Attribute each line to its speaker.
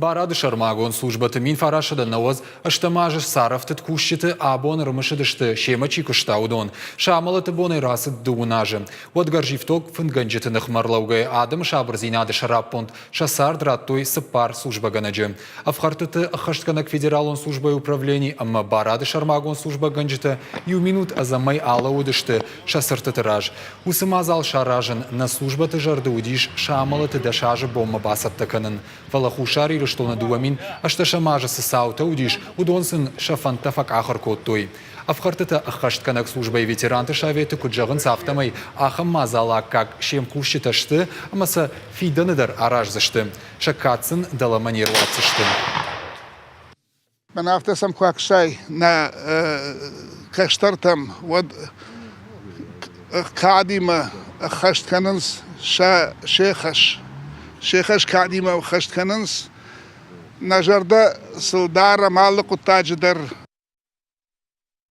Speaker 1: Барады сӕрмагонд службӕты 1998 азы царӕфтыд кусджыты абон ӕрымысыдысты, семӕ чи куыста, уыдон. Сӕ амӕлӕты бонӕй рацыд дыууын азы. Уӕд гӕрзифтонг фыдгӕнджыты ныхмӕ ӕрлӕугӕйӕ адӕмы сабырдзинады сӕраппонд сӕ цард радтой цыппар службӕгӕнӕджы. Ӕфхӕрдтыты ӕххӕстгӕнӕг федералон службӕйы управлени ӕмӕ барады сӕрмагонд службӕгӕнджытӕ иу минут ӕдзӕмӕй алӕууыдысты сӕ цыртыты раз. Уыцы мадзал саразын нӕ службӕты зӕрды уыдис сӕ амӕлӕты дӕс азы бонмӕ бацӕттӕ кӕнын. Фӕлӕ Хуссар Ирыстоны 2018 азы цы цаутӕ уыдис, уыдон сын сӕ фӕндтӕ фӕкъахыр кодтой. Ӕфхӕрдтытӕ ӕххӕстгӕнӕг службӕйы ветеранты советы куыд зӕгъынц, афтӕмӕй ахӕм мадзалы аккаг се мкусджытӕ сты ӕмӕ сӕ фидӕны дӕр араздзысты. Сӕ кад сын дӕлӕмӕ не руадздзысты.
Speaker 2: Мӕн афтӕ сӕм куы аксай нӕ кӕстӕртӕм, уӕд кадимӕ ӕххӕст кӕнынц сӕ се хӕс. Се хӕс кадимӕ ӕххӕст кӕнынц. Нӕ зӕрдӕ сыл дарӕм алы хъуыддаджы дӕр.